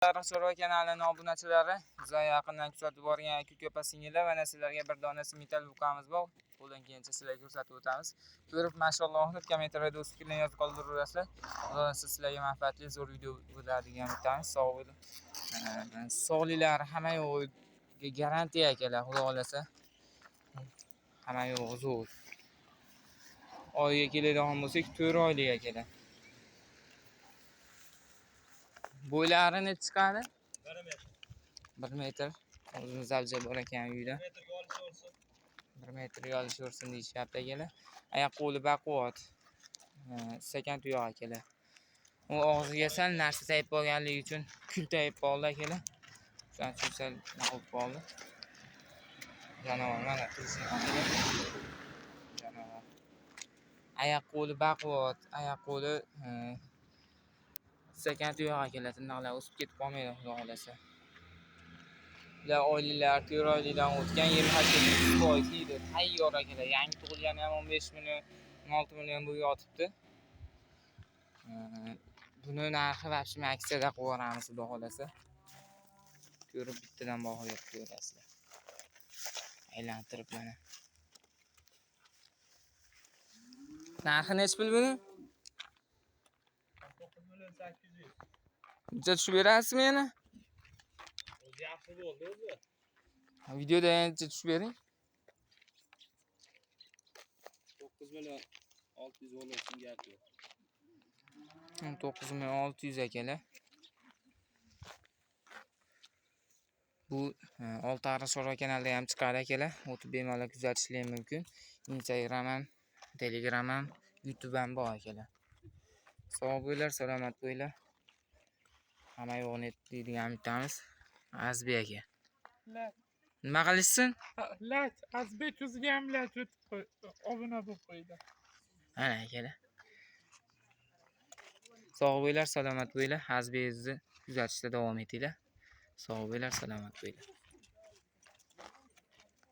Chorva kanalining obunachilari, bizni yaqindan kuzatib borgan aka opa singillar, mana sizlarga bir dona simental buqamiz bor. Qo'ldan kelgancha sizlarga ko'rsatib o'tamiz. Ko'rib, mashalloh deb kommentariyada o'z fikrlaringizni yozib qoldiraverasizlar. Xudo xohlasa sizlarga manfaatli zo'r video bo'ladi degan umiddamiz. Sog' bo'ling. Sog'liklari hamma yo'g'iga garantiya akalar, xudo xohlasa. Hamma yo'g'i zo'r. Oyga keladigan bo'lsak, 4 oylik akalar. Bo'ylari necha chiqadi? 1 metr. 1 metr. O'zimiz alja bor ekan uyda. 1 metrga olishaversin. 1 metrga olishaversin deyishyapti akalar. Oyoq qo'li baquvvat. Sakan tuyoq akalar. U og'ziga sal narsa tayib qolganligi uchun kul tayib qoldi akalar. Shuning uchun sal nima bo'lib qoldi. Jonivor mana turishini akalar. Jonivor. Oyoq qo'li baquvvat, oyoq qo'li sakan tuyoq akalar, tirnoqlar o'sib ketib qolmaydi xudo xohlasa. Ular oyliklar 4 oylikdan o'tgan 28% deydi. Tayyor akalar. Yangi tug'ilgani ham 15 million, 16 million bo'lib yotibdi. Buni narxi вообще aksiyada qilib yuboramiz xudo xohlasa. Ko'rib bittadan baho berib ko'rasizlar. Aylantirib mana. Narxi nechi pul buni? 9 million 800. Buncha tushib berasizmi yana? O'zi yaxshi bo'ldi o'zi. Videoda yancha tushib bering. 9 million 600 bo'lsin gap yo'q. 19600 akalar. Bu Oltiariq Chorva kanalida ham chiqadi akalar. O'tib bemalol kuzatishlari mumkin. Instagram ham, Telegram ham, YouTube ham bor akalar. Sog' bo'linglar, salomat bo'linglar. Hamma yo'g'ini deydigan umiddamiz. Azbi aka. Lat, Nima qilishsin? lat, Azbek o'ziga ham lat o'tib qo'y, obuna bo'lib qo'ydi. Mana akalar. Sog' bo'linglar, salomat bo'linglar. Azbizni kuzatishda davom etinglar. Sog' bo'linglar, salomat bo'linglar.